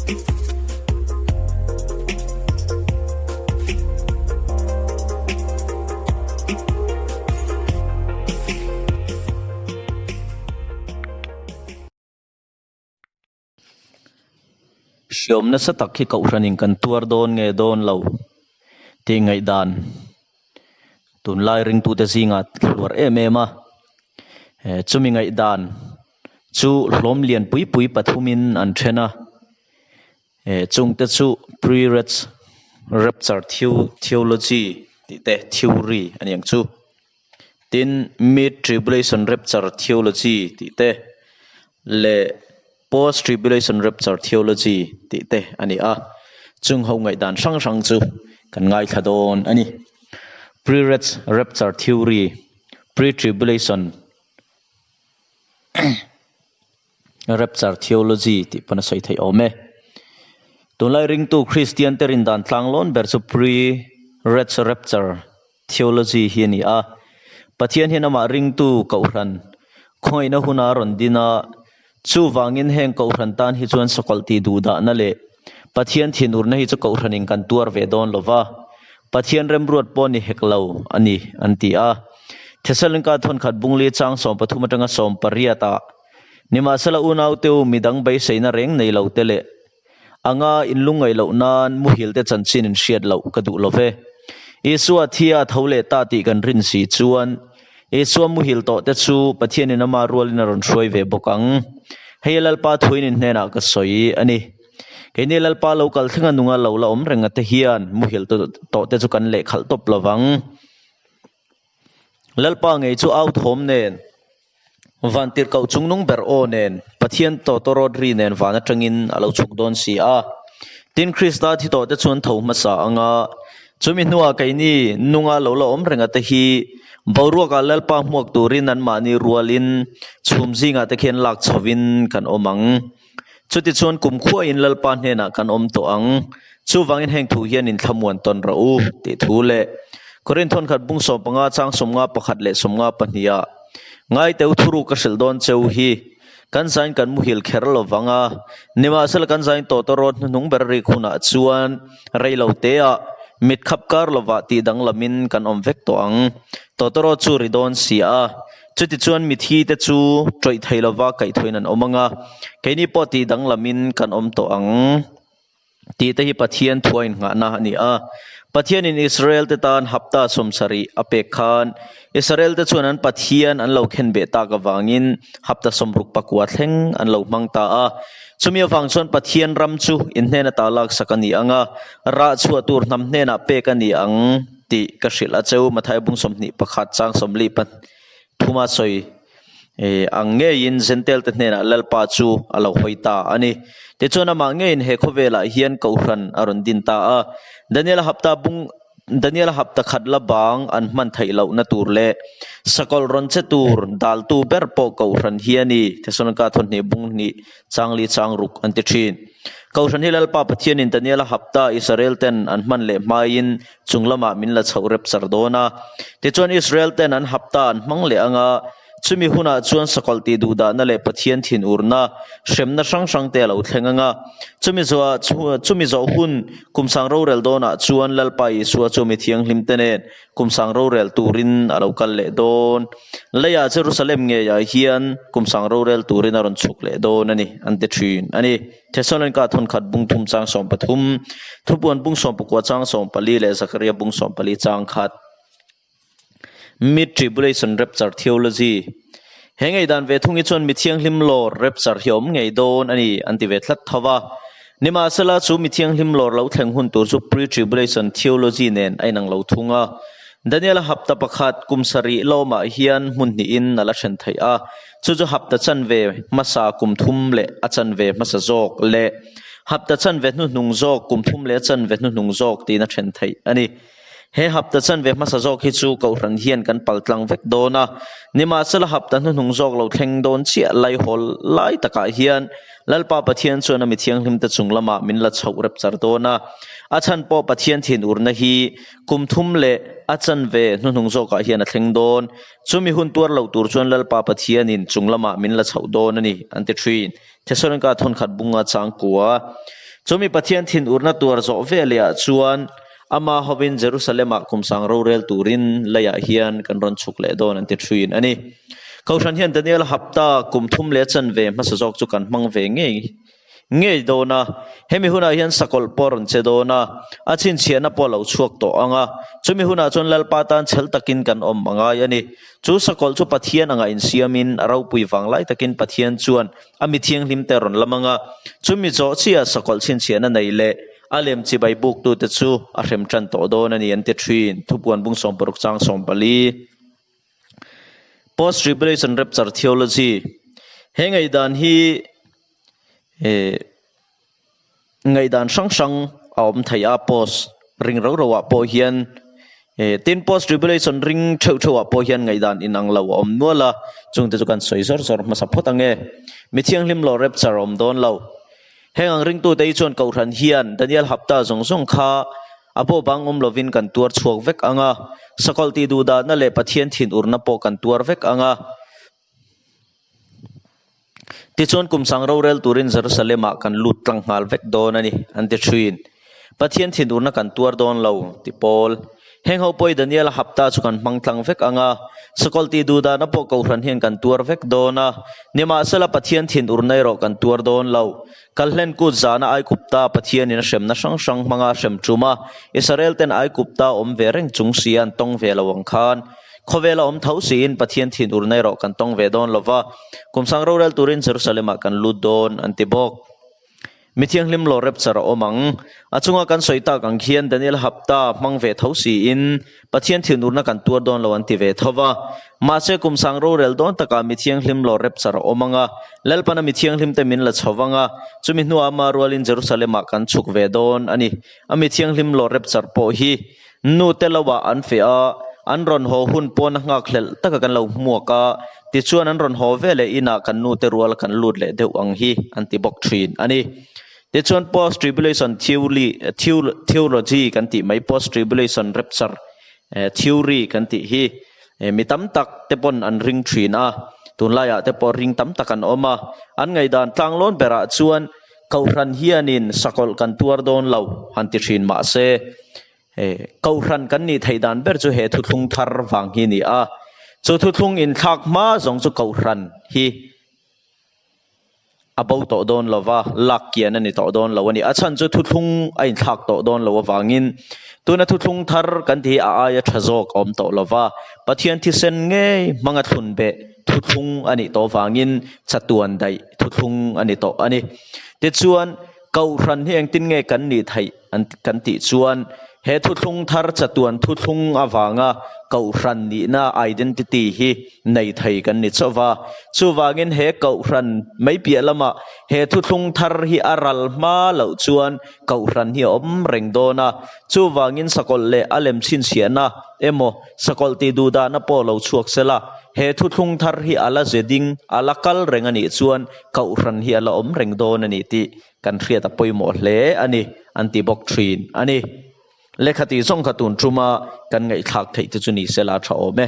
Hriawm nasa tak hi kohhranin kan tuar dawn nge dawn lo tih ngaihdan tunlai ringtute zingah hluar em em a. Chumi ngaihdan chu hlawm lian pui pui pathumin an then a. Chungte chu pre-rapture theology tih te theory a ni ang chu. Tin, Mid-Tribulation Rapture Theology tih te leh Post-Tribulation Rapture Theology tih te a ni a. Chung ho ngaihdan hrang hrang chu kan ngaithla dawn a ni. Pre-Rapture Theory, Pre-Tribulation Rapture Theology tih pawn a sawi theih awm e. Tunlai ringtu Kristian te rindan tlanglawn ber chu Pre-Rapture Theology hi a ni a. Pathian hian amah ringtu Kohhran khawngaihna huna a rawn din a, chuvangin heng Kohhran tan hi chuan sakawlh tih duhdahna leh Pathian thinurna hi chu Kohhranin kan tuar ve dawn lo va, Pathian remruat pawh ni hek lo a ni, an ti a. Thesalonika thawnkhat bungli chang 13 atanga 18 ah, Nimahsela unaute u midang beiseina reng nei lo te leh Anga inlungngaih loh nan muhil te chanchin in hriat loh ka duh lo ve. Isua thi a tho leh ta tih kan rin si chuan Isua muhil tawh te chu Pathianin ama rualin a rawn hruai ve bawk ang. Hei Lalpa thuin in hnenah ka sawi a ni. Keini Lalpa lo kal thlenga nunga lo la awm renga te hian muhil tawh te chu kan lehkhalh tawp lo vang. Lalpa ngei chu au thawm nen. Vantirhkoh chungnung ber aw nen, Pathian tawtawrawt ri nen van atangin a lo chhuk dawn si a. Tin, Krista thi tawhte chuan tho hmasa ang a, chumi hnuah keini nunga lo la awm renga te hi boruakah Lalpa hmuak turin anmahni rualin chhum zingah te khian lak chhovin kan awm ang. Chutichuan kumkhuain Lalpa hnenah kan awm tawh ang. Chuvangin heng thu hian inthlamuan tawn rawh u, tih thu leh Korinth thawnkhat bung 15 chang 51 leh 52 ah Ngaiteu thuruk ka hrilh dawn cheu hi kan zain kan muhil kher lo vang a, nimahsela kan zain tawta rawt hnuhnung ber rik hunah chuan rei lo teah mit khap kar lovah tih danglamin kan awm vek tawh ang. Tawta rawt chu ri dawn si a. Chutichuan mithi te chu tawih thei lova kaihthawin an awm ang a, keini pawh tih danglamin kan awm tawh ang tih te hi Pathian thua innghahna a ni a. Pathianin Israel te tan hapta 70 a pek khan Israel te chuan an Pathian an lo khenbeh tak avangin hapta 69 thleng an lo hmang ta a. Chumi avang chuan Pathian ram chu in hnena ta laksak a ni ang a, rah chhuah tur hnam hnenah pek a ni ang. Tih ka hrilh a cheu Mathai bung 21 chang 40 pathuma sawi ang ngeiin Jentail te hnenah Lalpa chu a lo hawi ta a ni. Tichuan amah ngeiin he khawvelah hian Kohhran a rawn din ta a. Daniel hapta bung Daniel hapta khat la bang an hman theih lohna tur leh sakawlh rawn che tur daltu ber pawh Kohhran hi a ni, Thesalonika thawhnih bung hnih chang li chang ruk an ti thin. Kohhran hi Lalpa Pathianin Daniel-a hapta Israel ten an hman leh hmaiin chung lamah min la chhoh rep char dawn a. Tichuan Israel ten an hapta an hmang leh ang a, chumi hunah chuan sakawlh tih duhdahna leh Pathian thinurna, hremna hrang hrang te a lo thleng ang a. Chumi zawh chumi zawh hun kumsang rorel dawnah chuan Lalpa Isua chu mi thianghlim te nen kumsang rorel turin a lo kal leh dawn. Leiah Jerusalem ngeiah hian kumsang rorel turin a rawn chhuk leh dawn a ni, an ti thin a ni. Thesalonika thawnkhat bung thum chang 13, Thupuan bung 19 chang 14 leh Zakaria bung 14 chang khat. Mid-Tribulation Rapture Theology He ngeidan ve thung hi chuan mi thianghlim lawr rapture hi a awm ngei dawn a ni, an ti ve tlat tho va. Nimahsela, chu mi thianghlim lawr lo thleng hun tur chu pre-tribulation theology nen a inang lo thung a. Daniel-a hapta pakhat kum sarih lawmah hian hmun hnihin a la then theih a, chu chu hapta chanve hmasa kum thum leh a chanve hmasa zawk leh hapta chanve hnuhnung zawk kum thum leh a chanve hnuhnung zawk tiin a then theih a ni. He hapta chanve hmasa zawk hi chu Kohhran hian kan pal tlang vek dawn a, nimahsela hapta hnuhnung zawk lo thleng dawn chiah laihawl lai takah hian Lalpa Pathian chuan a mi thianghlimte chung lamah min la chhoh rep char dawn a. A chhan pawh Pathian thinurna hi kum thum leh a chanve hnuhnung zawkah hian a thleng dawn. Chumi hun tuar lo tur chuan Lalpa Pathianin chung lamah min la chhoh dawn a ni, an ti thin. Thesalonika thawnkhat bunga changkua. Chumi Pathian thinurna tuar zawh velehah chuan ama hovin Jerusalem-ah kumsang rorel turin leiah hian kan rawn chhuk leh dawn an ti thin a ni. Kohhran hian Daniel hapta kum thum leh chanve hmasa zawk chu kan hmang ve ngei ngei dawn a. Hemi hunah hian sakawlh pawh a rawn che dawn a, a chhinchhiahna pawh a lo chhuak tawh ang a. Chumi hunah chuan Lalpa tan chhel takin kan awm a ngai a ni. Chu sakawlh chu Pathian anga insiamin a ropui vang lai takin Pathian chuan A mi thianghlim te rawn lam anga, chumi zawh chiah sakawlh chhinchhiahna nei leh a lem chibai buktute chu a hrem tan tawh dawn a ni an ti thin. Thupuan bung 60 chang 14. Post-Tribulation Rapture Theology He ngaihdan hi Ngaihdan hrang hrang a awm thei a, post ring rau rauah pawh hian tin post tribulation ring theuh theuhah pawh hian ngaihdan inang lo a awm nual a, chungte chu kan sawi zawr zawr hmasa phawt ang e. Mi thianghlim lo rapture a awm dawn lo. Heng ang ringtute hi chuan Kohhran hian Daniel Hapta zawng zawng kha a pawh bang awm lovin kan tuar chhuak vek ang a, sakawlh tih duhdahna leh Pathian thinurna pawh kan tuar vek ang a. Tichuan kum sang rorel turin Jerusalem-ah kan lut tlang nghal vek dawn a ni, an ti thin. Pathian thinurna kan tuar dawn lo, ti Paul. Heng ho pawh i Daniel-a hapta chu kan hmang tlang vek ang a, sakawlh tih duh dahna pawh Kohhran hian kan tuar vek dawn a, nimahsela Pathian thinurna erawh kan tuar dawn lo. Kalhlen kut zana Aikupta Pathianin a hremna hrang hrang hmanga a hrem tum a, Israel-ten Aikupta awm ve reng chung si a an tawng ve lo ang khan, Khawvela awm tho siin Pathian thinurna erawh kan tawng ve dawn lo va, kum sang rorel turin Jerusalem-ah kan lut dawn, an ti bawk. Mi thianghlim lo rapture a awm ang. A chunga kan sawi tak ang khian Daniel hapta hmang ve tho siin Pathian thinurna kan tuar dawn lo an ti ve tho va. Mahse kum sang rorel dawn takah mi thianghlim lo rapture a awm ang a, Lalpana mi thianghlimte min la chho vang a, chumi hnuah ama rualin Jerusalem-ah kan chhuk ve dawn a ni. A mi thianghlim lo rapture pawh hi Nu te lo ah an feh a, an rawn haw hun pawn a nghak hlelh taka kan lo hmuak a, tichuan an rawn haw ve leh inah kan nu te rual kan lut leh deuh ang hi an ti bawk thin a ni. Tichuan post tribulation theology kan tih mai post tribulation rapture theory kan tih hi mi tam tak te pawn an ring thin a, tunlaiah te pawh ring tam tak an awm a, an ngaihdan tlanglawn berah chuan Kohhran hianin sakawlh kan tuar dawn lo han ti thin mah se, Kohhran kan nih theih dan ber chu he thuthlung thar vang hi ni a. Chu thuthlung inthlak hma zawng chu Kohhran hi a bo tawh dawn lo va, lak kian a ni tawh dawn lo a ni. A chhan chu thuthlung a inthlak tawh dawn lo avangin tuna thuthlung thar kan tih hi a aia tha zawk a awm tawh lo va, Pathian thisen ngei hmanga thlun beh thuthlung a nih tawh avangin chatuan daih thuthlung a ni tawh a ni. Tichuan, Kohhran hi engtin nge kan nih theih an kan tih chuan he thuthlung thar chatuan thuthlung avanga Kohhran nihna identity hi nei thei kan ni chauh va. Chuvangin he Kohhran mai piah lamah he thuthlung thar hi a ral hma loh chuan Kohhran hi a awm reng dawn a. Chuvangin sakawlh leh a lem chhinchhiahna emaw sakawlh tih duhdahna pawh lo chhuak se la, he thuthlung thar hi a la ze ding, a la kal reng a nih chuan Kohhran hi a la awm reng dawn a ni tih kan hriat a pawimawh hle a ni, an ti bawk thin a ni. Lehkha tih zawng kha tun tuma kan ngaihthlak theih te chu ni se la tha awm e.